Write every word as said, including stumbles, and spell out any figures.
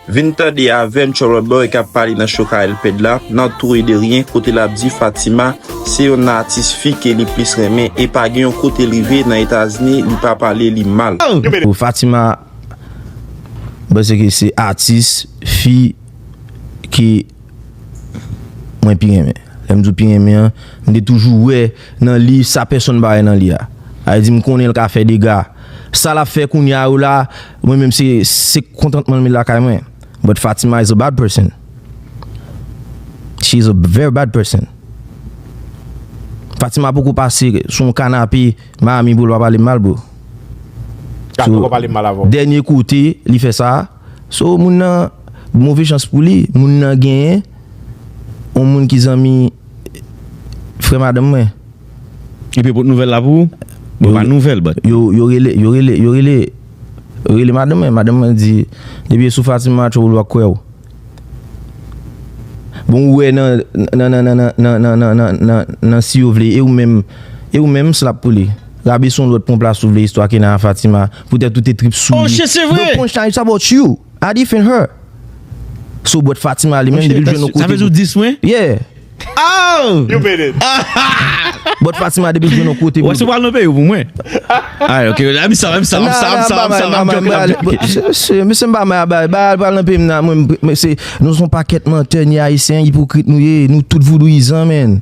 Vin tande avè m Charlotte Boy k ap pale nan show K L Ped la, nan Tout et de rien, kote l ap di Fatima se yonn nan atis fi ke li plis renmen e pa gen yon kote l rive nan Etazini li pa pale li mal. Pou Fatima, m panse ke se atis fi ke mwen pi renmen. Lè m di w pi renmen an, m te toujou wè nan li sa pèsonn pa wè nan li a. Sa vle di m konnen l ka fè dega. Sa l ap fè kounye a yo la, mwen menm se se kontantman l met lakay mwen. But Fatima is a bad person. She is a very bad person. Fatima poko pase sou yon kanape Miami pou l pa pale m mal, bro. Ka poko pale mal avè w. Dènye kote li fè sa. So moun nan, move chans pou li, moun nan genyen yon moun ki zanmi frè madanm mwen. Epi pot nouvèl la pou ou? Bon, pa nouvèl, but. Yo, yo rele, yo rele, yo rele, yo rele madanm mwen. Madanm mwen di, depi e sou Fatima Trouble w ap kwè w. Bon, ou wè nan, nan, nan, nan, nan, nan, nan, nan, nan, nan, nan si yo vle, e ou menm, e ou menm slap pou li. Rabe se yon lòt pon plas ou vle istwa ke nan a Fatima. Poutèt ou te trip sou Oh, li. shit, se vre! No punchline, it's about you. I defend her. So, but Fatima, li menm, depi l jwenn yon kote. Sa vle di w dis mwen? Yeah. Oh! You made it. But Fatima, depi l jwenn yon kote. Wè, se pral nan peyi w pou mwen. Ay, ok, I'm sorry, I'm sorry, I'm sorry, I'm sorry, I'm sorry, I'm joking, I'm joking. Mesye, mesye, m pa mal, ba, ba, pral nan peyi m nan, mwen, mesye, nou se yon pakèt mantè, ni ayisyen, ipokrit nou ye, nou tout voudouyizan, man.